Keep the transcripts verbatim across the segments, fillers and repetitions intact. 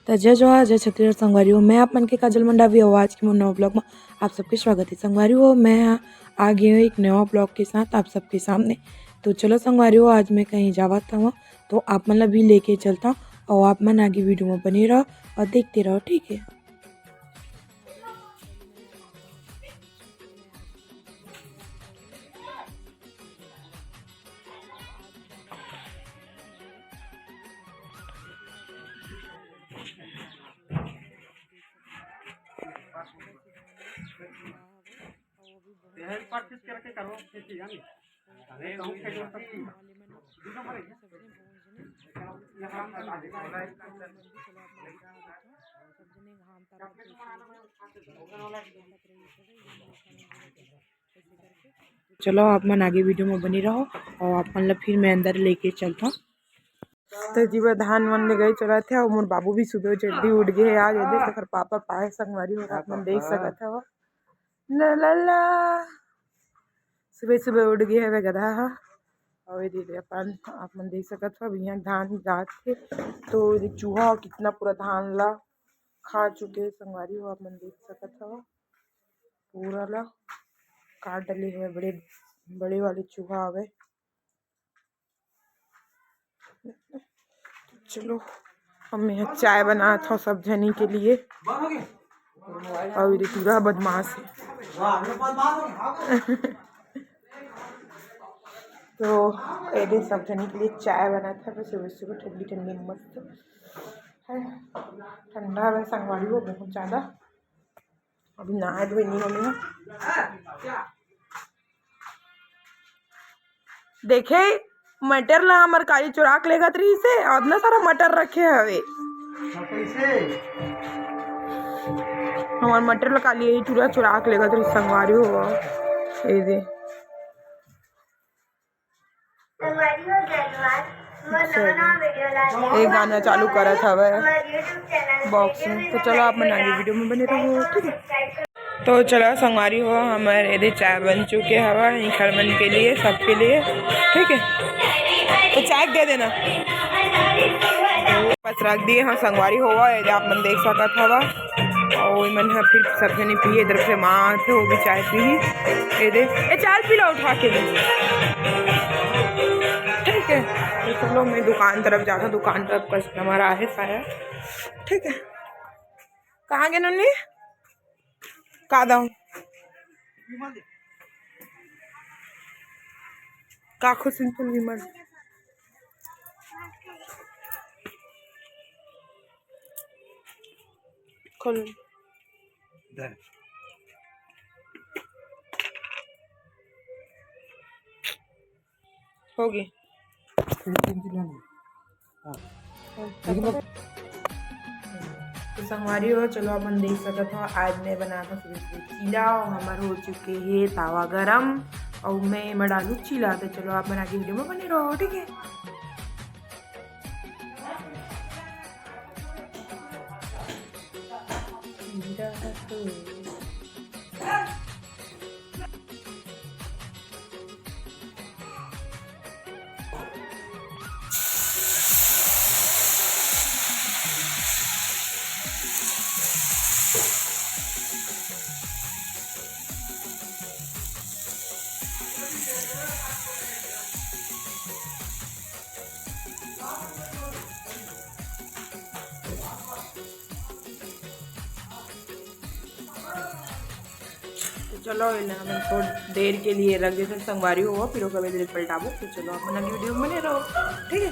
त जय जोहार, जय छत्तीसगढ़ संगवारी हो, मैं आप मन के काजल मंडावी अउ आज के मोर नवा ब्लॉग में आप सबके स्वागत है। संगवारी हो, मैं आ गे हूँ एक नवा ब्लॉग के साथ आप सबके सामने। तो चलो संगवारी हो, आज मैं कहीं जावत हूँ, तो आप मन ला भी लेके चलता हूँ अउ आप मन आगे वीडियो में बने रहो अउ देखते रहो, ठीक है। चलो, आप मन आगे वीडियो में बने रहो अउ आप मन ला फिर मैं अंदर लेके चलता हूँ। तो जी, वो धान मन ले गए चुराथे अउ मोर बाबू भी सुबह जल्दी उठ गए हे आज। ये देख, ओकर पापा पाए संगवारी हो, आप मन देख सकत हव। ला ला ला, सुबह सुबह उठ गए हवे गधा ह। अउ ये दे अपन आप मन देख सकत हव, यहाँ धान जात हे तो ये चूहा कितना पूरा धान ला खा चुके हे संगवारी हो, आप मन देख सकत हव। पूरा ला काट डले हवे, बड़े बड़े वाले चूहा हवे। चलो, हम यहाँ चाय बनात हव सब झनी के लिए। अउ ये टूरा बदमाश है। तो ये दे सब झनी के लिए चाय बनात हव, सुबह सुबह ठंडी ठंडी मस्त है। ठंडा है संगवारी हो बहुत ज़्यादा। अभी नहाए धोए नहीं हमें। देखे, मटर ला हमर काली चुरा के लेगत रहिस हे, अउ इतना सारा मटर रखे हवे। हमर मटर ला काली यही टूरा चुरा के लेगत रहिस संगवारी हो। ये दे। ये गाना चालू करत हवय बॉक्स में। तो चलो, आप मन आगे वीडियो में बने रहो, ठीक है। तो चलो संगवारी हो, हमर एदे चाय बन चुके हवय, इखर मन के लिए, सबके लिए, ठीक है। तो चाय दे देना। बस रख दिए हम संगवारी हो, एदे आप मन देख सकत हवा। अउ मन ह फिर सब जने पिए, इधर से माँ थे, वो भी चाय पी। ये दे, ए, चाय पी ला उठा के दे। ठीक है, तो चलो, मैं दुकान तरफ जाता, दुकान तरफ कस्टमर आए शायद। ठीक है, कहाँ गए नन्नी? का दऊँ? का खुश विमल? खोल। होगे। तो संगवारी हो, चलो अपन देख सकत हो, आज मैं बनात हव सुबह सुबह चीला, अउ हमर हो चुके हे तावा गरम, अउ मैं एमा डालू चीला। तो चलो, आप मन आगे वीडियो में बने रहो, ठीक है। तो चलो, एला हमन थोड़ देर के लिए रख देथन संगवारी हो, फिर ओकर बाद एला पलटाबो। तो चलो, अपन अगली वीडियो में बने रहो, ठीक है।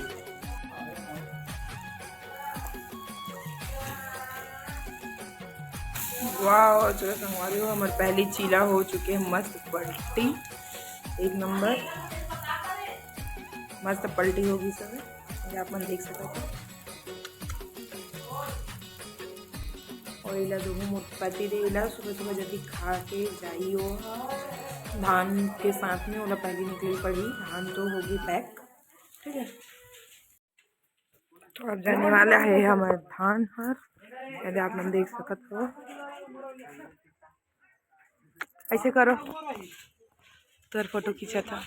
वाह, चलो संगवारी हो, हमर पहली चीला हो चुके हे मस्त पलटी, एक नंबर मस्त पलटी होगी सब, ये आप मन देख सकते हो। अउ एला दोनों मोर पति देव ला सुबह सुबह जल्दी खा के जाई ओ ह। धान के साथ में ओला पहली निकले पड़ही। धान तो होगी पैक, ठीक है। तो अब जाने वाला है हमर धान हर, यदि आप मन देख सकत हो। ऐसे करो, तोर फोटो खींचा था।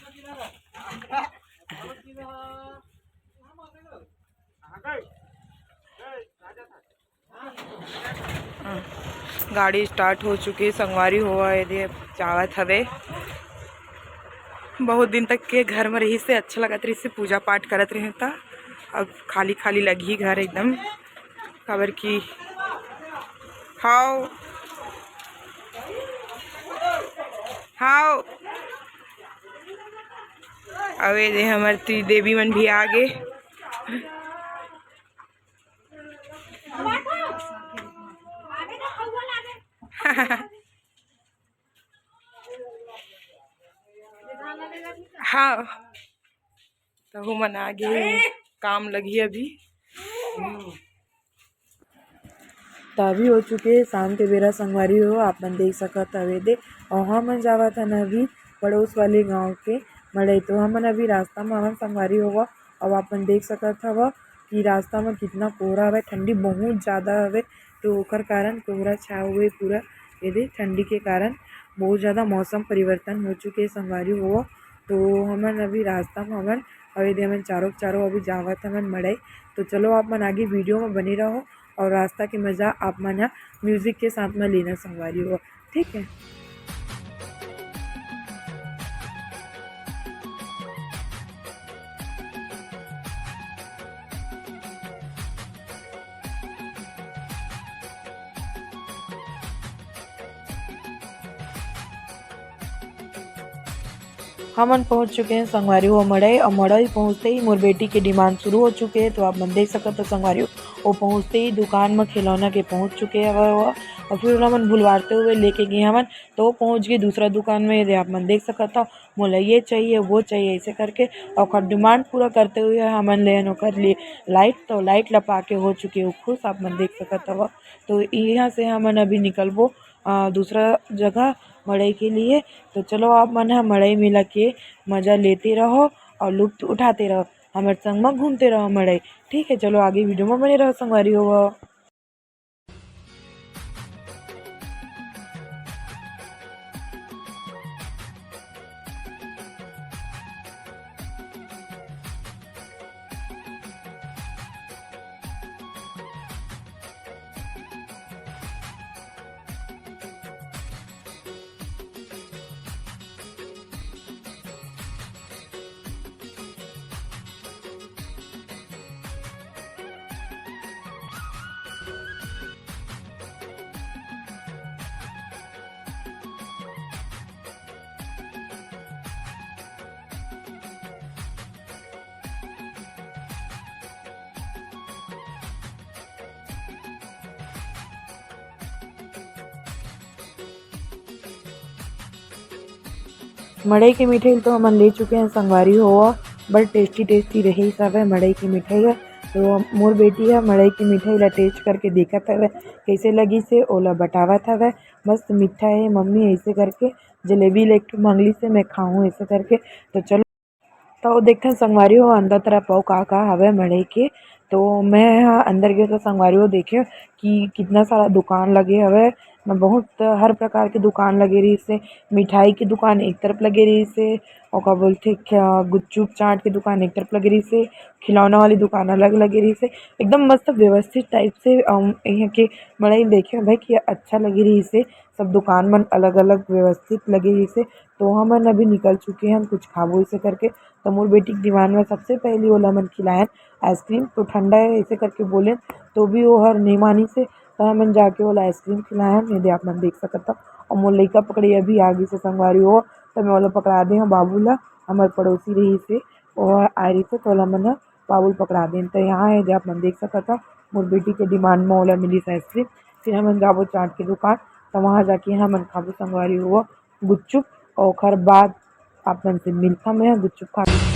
गाड़ी start हो चुके, संगवारी हो, एदे जावत हवे। बहुत दिन तक के घर में रहिस हे, अच्छा लगत रहिस हे, पूजा पाठ करत रहे त अब खाली खाली लगही घर एकदम, काबर कि हाव, हाव, अउ एदे हमर त्रिदेवी मन भी आ गे। हाँ, तहु मन आगे, काम लगही अभी। त अभी हो चुके हे शाम के बेरा संगवारी हो, आप मन देख सकत हवे दे। अउ हमन जावत हन अभी पड़ोस वाले गांव के मड़ई। तो हमन अभी रास्ता म हवन संगवारी हो, अउ आप मन देख सकत हव कि रास्ता म कितना कोहरा हवय, ठंडी बहुत ज्यादा हवय। तो ओकर कारण कोहरा छाए हुए पूरा, एदे ठंडी के कारण बहुत ज्यादा मौसम परिवर्तन हो चुके हे संगवारी हो। तो हमन अभी रास्ता म हवन, अउ एदे हमन चारों के चारों अभी जावत हवन मड़ई। तो चलो आप मन आगे video म बने रहो, अउ रास्ता के मजा आप मन ह music के साथ म लेना संगवारी हो, ठीक है। हमन पहुंच चुके हैं संगवारी हो मड़ई, अउ मड़ई पहुंचते ही मोर बेटी के demand शुरू हो चुके हैं। तो आप मन देख सकत हो संगवारी हो, वो पहुंचते ही दुकान में खिलौना के पहुंच चुके हैं वो, अउ फिर ओला मन भुलवारते हुए लेके गए हमन। तो वो पहुंच गए दूसरा दुकान में, ये आप मन देख सकत हो, मोला ये चाहिए, वो चाहिए, ऐसे करके ओकर demand पूरा करते हुए हमन ले ओकर लिए light, तो light ला पाके हो चुके हो खुश, आप मन देख सकत हव। तो यहाँ से हमन अभी निकलबो, अ, दूसरा जगह मड़ई के लिए। तो चलो आप मन ह मड़ई मेला के मजा लेते रहो और लुत्फ उठाते रहो, हमर संग म घूमते रहो मड़ई। ठीक है, चलो आगे video में बने रहो संगवारी हो। मड़ई के मिठाई तो हमन ले चुके हैं संगवारी हो, बड़ tasty tasty रहिस हवय मड़ई के मिठाई ह। तो मोर बेटी ह मड़ई के मिठाई ला taste करके देखत हवय, कइसे लगिस हे, ओला बतावत हवय। मस्त मीठा हे मम्मी, ऐसे करके जलेबी ले एक ठो मंगलिस हे, मैं खाहूँ ऐसे करके। तो चलो, तो देखथन संगवारी हो अंदर तरफ अउ का का हवय मड़ई के। तो मैं ह अंदर गे तो संगवारी हो देखे कि कितना सारा दुकान लगे हवय। मैं बहुत हर प्रकार के दुकान लगे रहिस हे, मिठाई के दुकान एक तरफ लगे रहिस हे, ओका बोलथे क्या, गुपचुप चाट के दुकान एक तरफ लगे रहिस हे, खिलौना वाली दुकान अलग लगे रहिस हे। एकदम मस्त व्यवस्थित type से, अम, यहाँ के मड़ई देखे भाई कि अच्छा लगे रहिस हे। सब दुकान मन अलग-अलग व्यवस्थित लगे रहिस हे। तो हमन अभी निकल चुके हन कुछ खाबो इसे करके। तो मोर बेटी के demand में सबसे पहली ओला हमन खिलायन ice cream, तो ठंडा है इसे करके बोलेन, तो भी वो हर नहीं मानिस हे। तो हमन जाके ओला ice cream खिलायन, ये दे आप मन देख सकत हव। और मोर लइका पकड़े अभी आगे से संगवारी हो, तो मैं ओला पकड़ा दे हूँ बाबू ला, हमर पड़ोसी रहिस हे, वो आए रहिस हे, तो ओला हमन ह बाबू ल पकड़ा देन। तो यहाँ ये दे आप मन देख सकत हव, मोर बेटी के demand में ओला मिलिस ice cream। फिर हमन जाबो चाट के दुकान, तो वहाँ जाके हमन खाबो संगवारी हो गुपचुप, और ओखर बाद आप मन से मिलथन मैं गुपचुप खा के।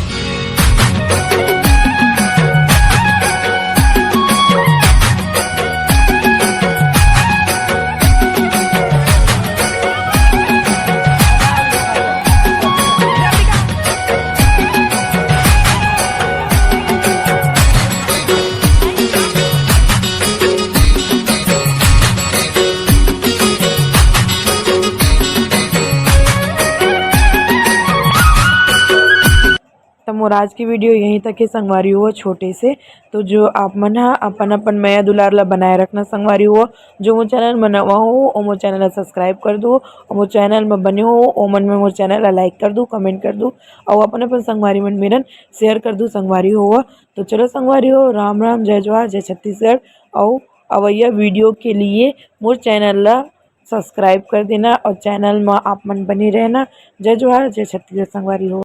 और आज की video यहीं तक हे संगवारी हो, छोटे से। तो जो आप मन ह अपन अपन मया दुलार ला बनाए रखना संगवारी हो। जो मोर channel म नवा हो, ओ मोर channel ला subscribe कर दू, और मोर channel म बने हो, ओ मन में मोर channel ला like कर दू, comment कर दू, और अपन अपन संगवारी मन मेरन share कर दू संगवारी हो। तो चलो संगवारी हो, राम राम, जय जोहार, जय छत्तीसगढ़। और अवैया video के लिए मोर channel ला subscribe कर देना और channel म आप मन बने रहना। जय जोहार, जय छत्तीसगढ़ संगवारी हो।